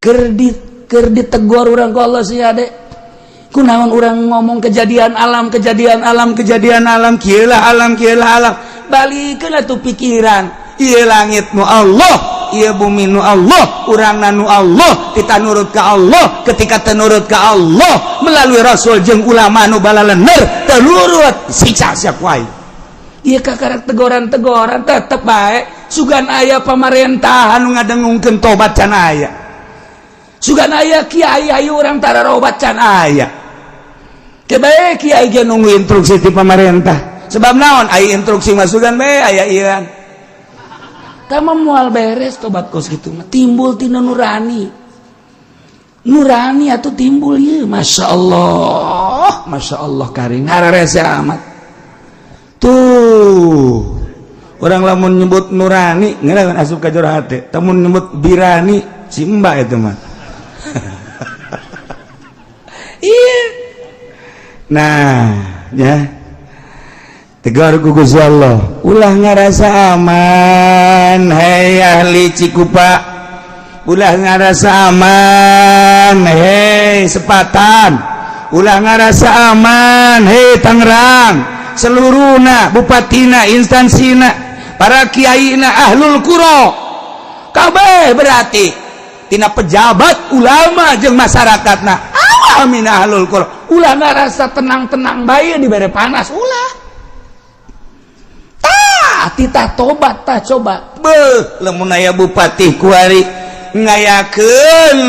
Keur ditegor urang ku Allah sih, adek. Kunaon urang ngomong kejadian alam, kejadian alam, kejadian alam, kieu lah alam, kieu lah alam. Balikeun atuh pikiran. Ieu langit nu Allah, ieu bumi nu Allah, urangna nu Allah, kita nurut ka Allah. Ketika teu nurut ka Allah melalui Rasul jeung ulama nu balalener, teu nurut, siksa sia ku aing. Ieu kakarak tegoran-tegoran tetep bae. Sugan aya pamarentahan nu ngadengungkeun tobat can aya. Sugan aya kiai ayo urang tararobat can aya. Kebae kiai ge nunggu instruksi ti pamarentah. Sebab naon? Aya instruksi mah sugan bae aya ieu. Tah mah moal beres tobat kos kitu mah. Timbul tina nurani. Nurani atuh timbul ieu. Masya Allah. Masya Allah karing hararese amat. Tuh. Orang lamun nyebut nurani ngeunah asup ka jero hate. Lamun nyebut birani si mbak itu mah. Iya. Nah, ya. Tegar ku Gusti Allah. Ulah ngarasa aman, hei ahli Cikupa. Ulah ngarasa aman, hei Sepatan. Ulah ngarasa aman, hei Tangerang. Seluruhna, bupatina, instansina, para kiaina, ahlul qura. Kabeh berarti tina pejabat, ulama jeung masyarakatna. Amin ahlul qura. Ulah ngarasa tenang-tenang bae dibere panas, ulah. Tah, titah tobat tah coba. Beuh, lamun aya bupati kuari ngayakeun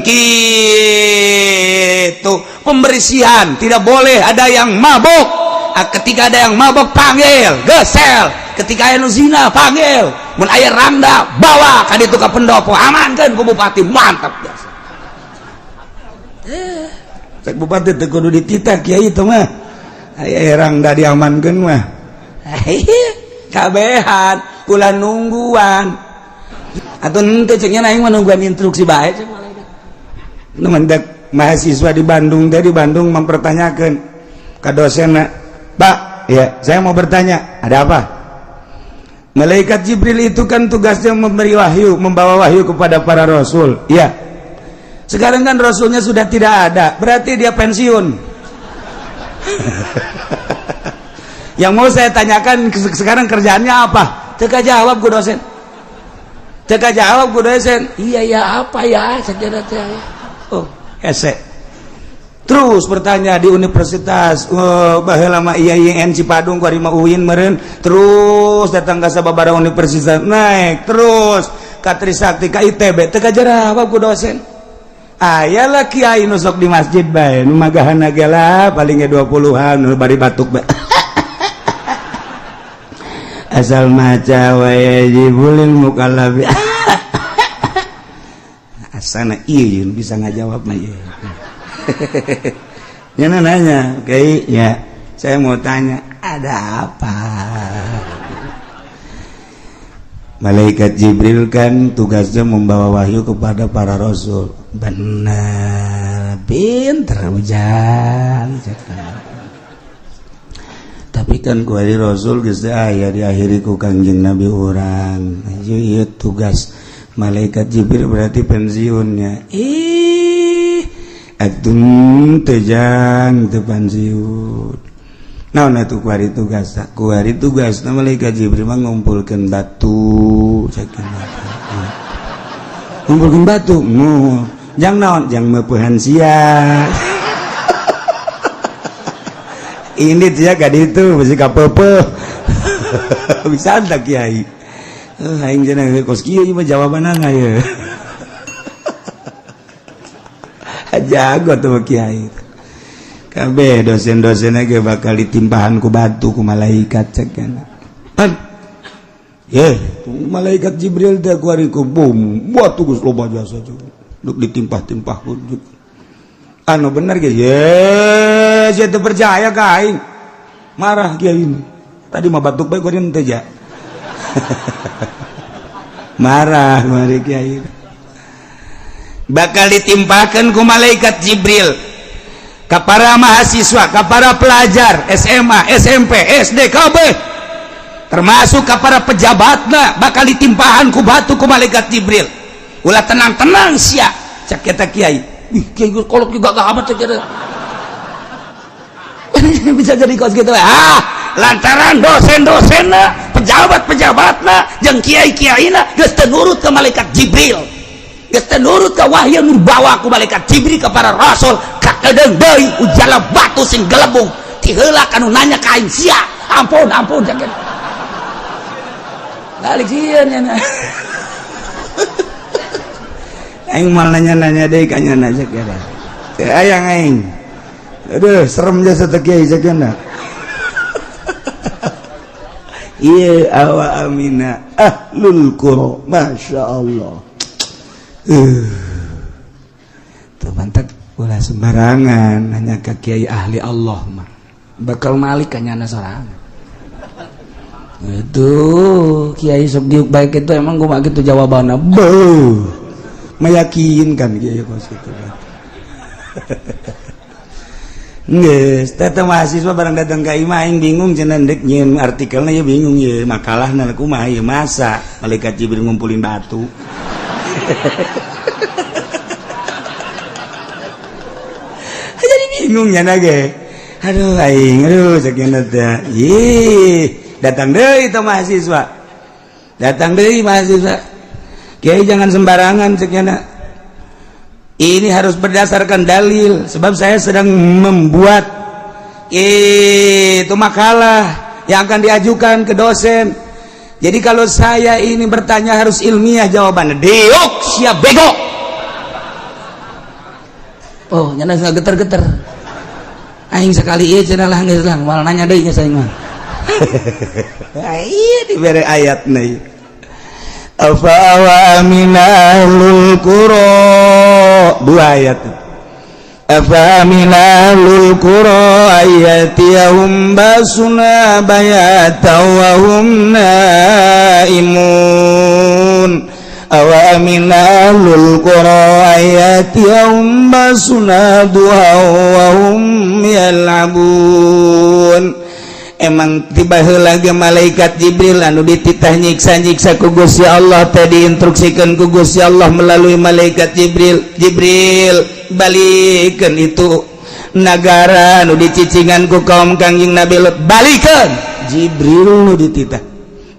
kitu pembersihan, tidak boleh ada yang mabok. Ah, ketika ada yang mabok panggil, gesel. Ketika aya nu zina panggil. Mun aya rangda bawa ka ditu ka pendopo, amankeun ku bupati, mantap biasa. Eh, cek bupati teu kudu dititah kiai itu mah. Aya rangda diamankeun mah. Kabehan ulah nungguan. Atau henteu ceknya aing mah nungguan instruksi bae cek malaikat. Nu mendak mahasiswa di Bandung teh, di Bandung mempertanyakan ke dosen, "Pak, ya saya mau bertanya." "Ada apa?" "Malaikat Jibril itu kan tugasnya memberi wahyu, membawa wahyu kepada para rasul." "Ya." "Sekarang kan rasulnya sudah tidak ada, berarti dia pensiun. Yang mau saya tanyakan, sekarang kerjaannya apa?" Teka jawab ku dosen. Teka jawab ku dosen. "Iya ya, apa ya?" Saya kira teh. Oh, hese. Terus bertanya di universitas, oh, baheula mah IAIN Cipadung ku mah UIN meureun, terus datang ke sababaraha universitas, naik terus ka Trisakti, ka ITB, teu kajawab ku dosen. Aya lah kiai nu sok di masjid bae, nu magahan ge lah paling ge 20-an, nu bari batuk bae. Asal maca wa yajibul mukallafi. Asana iya bisa ngajawab mah ieu. Ya nanya, "Oke, ya saya mau tanya, ada apa? Malaikat Jibril kan tugasnya membawa wahyu kepada para rasul." "Benar, pinter ujang." "Tapi kan kuari rasul geus aya, diakhiri ku Kangjeng Nabi urang. Ieu tugas malaikat Jibril berarti pensiunnya." "Ih, atuh teu jang, teu pensiun. Naon atuh kuari tugas?" "Kuari tugas malaikat Jibril mah ngumpulkeun batu," cek. "Ngumpulkeun batu mu jang naon?" "Jang meupehan sia." Ini dia gak itu mesti kapepe bisa tak kiai. Eh, aing cenah kos kieu mah jawabanna ye. Jago tuh kiai. Kabeh dosen-dosen ge bakal ditimpahan ku batu ku malaikat cek kan. Pan. Ye, malaikat Jibril teh kuari ku bom, batu geus loba jasa juga. Duk ditimpah-timpah ku. Anu bener ge, ye, saya teu percaya ka aing. Marah kiai ini. Tadi mah batuk bae kuari teu ja. Marah mari kiai. Bakal ditimpakan ku malaikat Jibril ke para mahasiswa, ke para pelajar SMA, SMP, SD, KB, termasuk ke para pejabatna, bakal ditimpahan ku batu ku malaikat Jibril. Ulah tenang-tenang sia. Cek eta kiai. Ih, kiai kolot juga gak amat cek eta. Bisa jadi kos gitu. Ah, lantaran dosen-dosenna, pejabat-pejabatna, jeung kiai-kiaina geus teu nurut ke malaikat Jibril. Geus teu nurut ke wahyu nu dibawa ku malaikat Jibril ke para rasul, kakedeung deui ujala batu sing gelebung. Ti heula kanu nanya ka aing sia. Ampun, ampun cek eta. Balik sieun nya. Aing mal nanya-nanya deui ka nya cek eta. Teu hayang aing. Aduh, serem jasa teh kiai cek eta. Iya, awa amina ahlul qura, masya Allah. Tuh mantap, ulah sembarangan nanya ke kiai ahli Allah mah. Bakal malik kanyana sorangan. Itu kiai sok diuk baik itu emang gua gitu jawabannya. Beuh. Meyakinkan kiai kos gitu. Geus, teh mahasiswa barang datang ka imah aing bingung cenah ndek nyieun artikelna ya bingung ye makalahna kumaha ye masa malaikat Jibril ngumpulin batu. Jadi bingung nya ge. Aduh aing, aduh sakieu teh. Ih, datang deui teh mahasiswa. Datang deui mahasiswa. Kiai jangan sembarangan ceuk. Ini harus berdasarkan dalil sebab saya sedang membuat itu makalah yang akan diajukan ke dosen. Jadi kalau saya ini bertanya harus ilmiah jawabannya. Diuk siap bego. Oh, nyana geter-geter. Aing sekali ieu cenah lah geus lah moal nanya deui nya aing mah. Iya dibere ayat nih. Afa wa amina ahlul qura, dua ayat. Afa amina ahlul qura ayatiyahum basuna bayata wa hum naimun. Awa amina ahlul qura ayatiyahum basuna duha wa hum yal'abun. Emang tiba heula ge malaikat Jibril anu dititah nyiksa-nyiksa ku Gusti Allah teh diinstruksikan ku Gusti Allah melalui malaikat Jibril. Jibril balikeun itu nagara anu dicicingan ku kaum Kangjeng Nabi Lut, balikeun. Jibril nu dititah.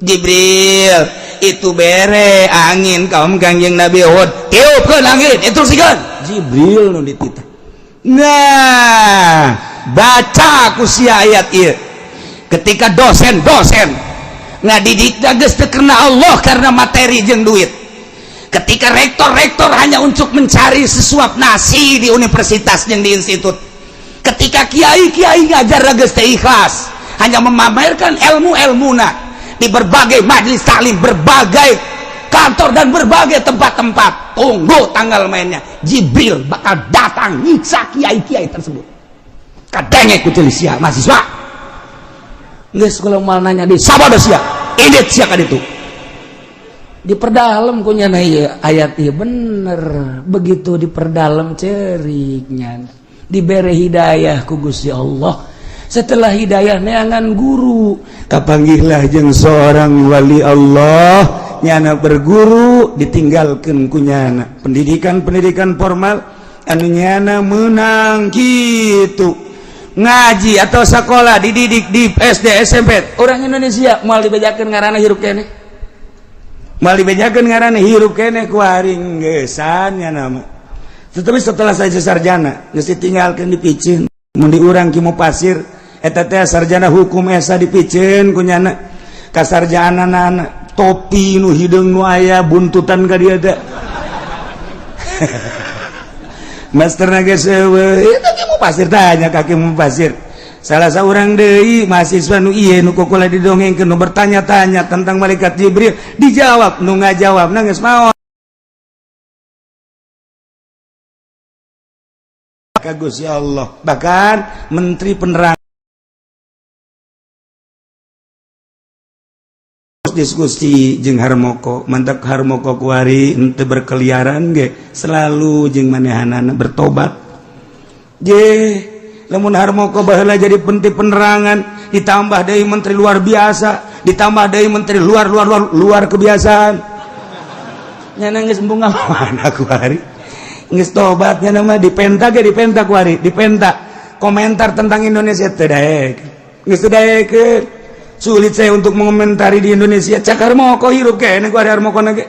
Jibril itu bere angin kaum Kangjeng Nabi Hud, tiupkeun angin, instruksikeun. Jibril nu dititah. Nah, baca ku sia ayat ieu. Ketika dosen-dosen ngadidik geus teu karena Allah karena materi jeung duit, ketika rektor-rektor hanya untuk mencari sesuap nasi di universitas jeung di institut, ketika kiai-kiai ngajar geus teu ikhlas hanya memamerkan ilmu-ilmuna di berbagai majelis taklim, berbagai kantor dan berbagai tempat-tempat, tunggu tanggal mainnya Jibril bakal datang nyiksa kiai-kiai tersebut. Kadenge ku sia mahasiswa. Geus kalau mal nanya di sabodo sia, indit sia ka ditu. Diperdalam ku nyana ieu ayat ieu bener. Begitu diperdalam ceriknya. Dibere hidayah ku Gusti Allah. Setelah hidayah neangan guru, kapanggihlah jeung seorang wali Allah, nyana berguru ditinggalkeun ku nyana. Pendidikan-pendidikan formal anu nyana menang gitu. Ngaji atau sekolah dididik di SD SMP orang Indonesia moal dibejakeun ngaranna hirup keneh, moal dibejakeun ngaranna hirup keneh ku aring geusan nya nama. Tetapi setelah saya sarjana geus ditinggalkeun dipiceun mun diurang ki pasir eta teh sarjana hukum esa dipiceun ku nyana kasarjanana topi nu hideung nu aya buntutan ka dieu teh. Master geus eueuh eta ki pasir tanya kaki mu pasir. Salah seorang deui mahasiswa nu ieu nu kokola didongengkeun nu bertanya-tanya tentang malaikat Jibril dijawab nu ngajawab geus maot ka Gusti Allah. Bahkan menteri penerangan diskusi jeung Harmoko, mantap Harmoko kuari henteu berkeliaran ge selalu jeung manehanana bertobat. Je lamun Harmoko baheula jadi menteri penerangan ditambah deui menteri luar biasa, ditambah deui menteri luar luar luar luar kebiasaan. Nya geus embung mana kuari. Geus tobatnya nama dipenta ge, dipenta kuari, dipenta komentar tentang Indonesia teu daek. Geus teu daekeun. Sulit saya untuk mengomentari di Indonesia. Cak Harmoko hirup keneh kuari Harmoko ge.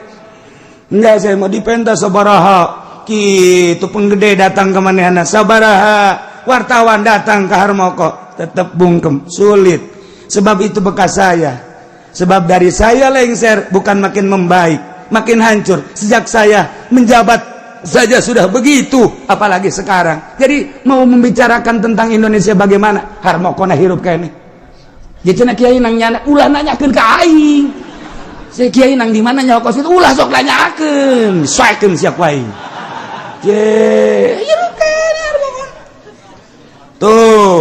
Enggak, saya mau dipenta sabaraha kitu penggede datang ke manehna, sabaraha wartawan datang ke Harmoko, tetap bungkem, sulit. Sebab itu bekas saya, sebab dari saya lengser bukan makin membaik, makin hancur. Sejak saya menjabat saja sudah begitu, apalagi sekarang. Jadi mau membicarakan tentang Indonesia bagaimana, Harmoko na hirup keneh. Jadi cenah kiai nang nyana, ulah nanyakeun ka aing. Saya kiai nang di mana nyawa kos itu, ulah sok nanyakeun, soekeun sia ku aing. Ye, hirup keneh Harmoko. Tuh,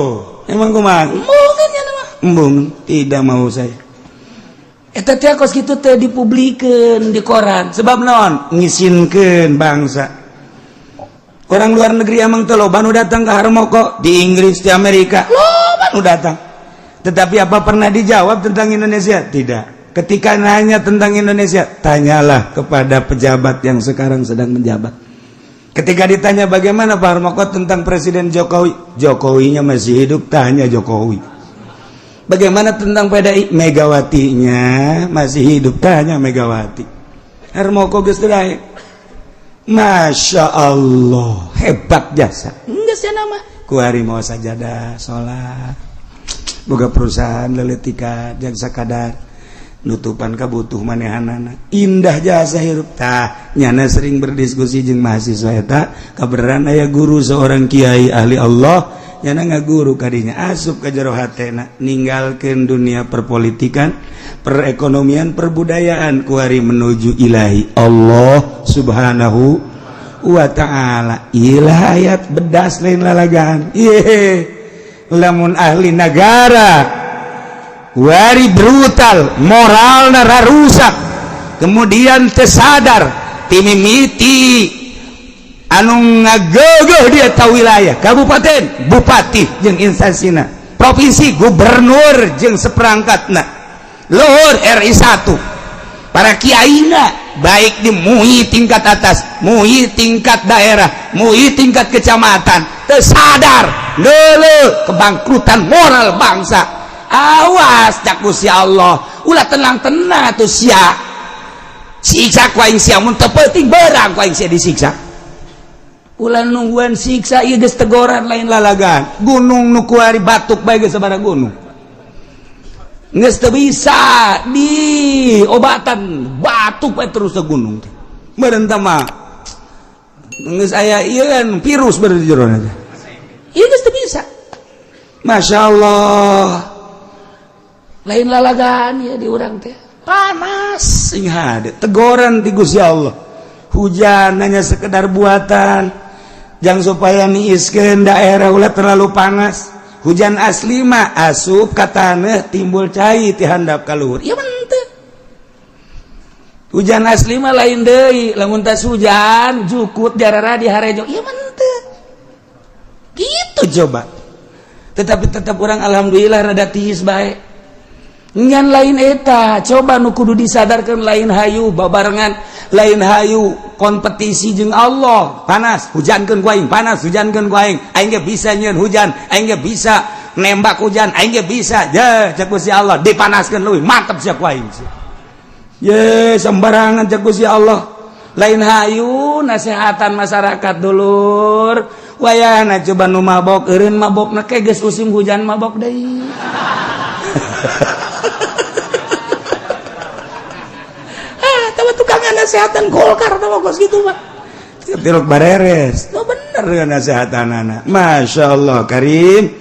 emang kumaha? Embungeun nya mah. Embung, tidak mau saya. Eta teh kos kitu teh dipublikeun di koran. Sebab naon? Ngisinkeun bangsa. Orang luar negeri emang teh loba nu datang ke Harmoko, di Inggris, di Amerika, loba nu datang. Tetapi apa pernah dijawab tentang Indonesia? Tidak. Ketika nanya tentang Indonesia, tanyalah kepada pejabat yang sekarang sedang menjabat. Ketika ditanya bagaimana Pak Harmoko tentang Presiden Jokowi, Jokowinya masih hidup, tanya Jokowi. Bagaimana tentang PDI? Megawatinya masih hidup, tanya Megawati. Harmoko geus teu. Masya Allah, hebat jasa. Enggak sih nama. Kuari mau sajadah, sholat. Boga perusahaan leletika, jang sakadar nutupan kabutuh manehanana. Indah jasa hirup. Tah, nyana sering berdiskusi jeung mahasiswa eta, kabeneran aya guru seorang kiai ahli Allah, nyana ngaguru kadinya asup ka jero hatena ninggalkeun dunia perpolitikan, perekonomian, perbudayaan, kuari menuju ilahi Allah Subhanahu wa ta'ala. Ilah ayat bedas, lain lalagaan. Ye, lamun ahli negara wari brutal, moral rusak, kemudian tersadar timimiti anu ngagegeh dia tahu wilayah kabupaten, bupati jeung instansina, provinsi gubernur jeung seperangkatna, luhur RI 1, para kiaina, baik di MUI tingkat atas, MUI tingkat daerah, MUI tingkat kecamatan, tersadar dulu kebangkrutan moral bangsa. Awas, cak Gusti Allah, ulah tenang-tenang atuh sia, siksa ku aing sia. Mun teu penting berang ku aing sia disiksa. Ulah nungguan siksa, ieu geus tegoran, lain lalagan. Gunung nu kuari batuk bae geus sabaraha gunung geus teu bisa di obatan, batuk bae terus ke gunung teh meureun teh mah geus aya ieu kan virus beureun di jero teh, ieu geus teu bisa. Masya Allah, lain lalagan ya, di urang teh panas sing hade tegoran ti Gusti Allah. Hujan hanya sekedar buatan jangan supaya niiskeun daerah, ulah terlalu panas. Hujan asli mah asup ka taneuh, timbul cai ti handap ka luhur. Ieu mah henteu. Hujan asli mah lain deui, lamun tas hujan jukut jarara di harejo. Ieu mah henteu gitu coba. Tetapi tetap orang alhamdulillah rada tiis bae. Ngan lain eta, coba nu kudu disadarkan, lain hayu babarengan, lain hayu kompetisi jeung Allah. Panas, hujankeun ku aing, panas, hujankeun ku aing, aing ge bisa nyieun hujan, aing ge bisa nembak hujan, aing ge bisa. Je, cek Gusti Allah, dipanaskeun leuwih mantep sia ku aing. Ye, sembarangan cek Gusti Allah. Lain hayu nasehatan masyarakat, dulur. Wayahna coba nu mabok eureun mabokna ke geus musim hujan mabok deui. Ah, tahu tukang nasehatan Golkar tahu kos gitu mah. Tilok bareres. Oh, bener dengan nasehatan anak. Masya Allah Karim.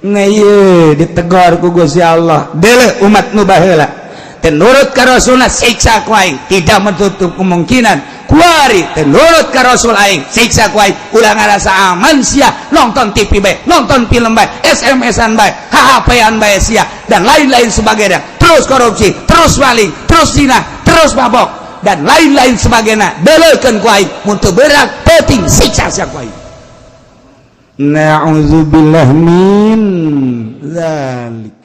Nah, ieu ditegor ku Gusti Allah. Dele umat nu baheula. Teu nurut ka Rasulna, siksa ku aing. Tidak menutup kemungkinan kuari teu nurut ka Rasul aing, siksa ku aing. Ulah ngarasa aman sia, nonton TV bae, nonton film bae, SMS-an bae, HP-an bae sia dan lain-lain sebagainya. Terus korupsi, terus maling, terus zina, terus mabok dan lain-lain sebagainya. Deleukeun ku aing, mun teu beurang peuting siksa sia ku aing. Na'udzubillah min dzalik.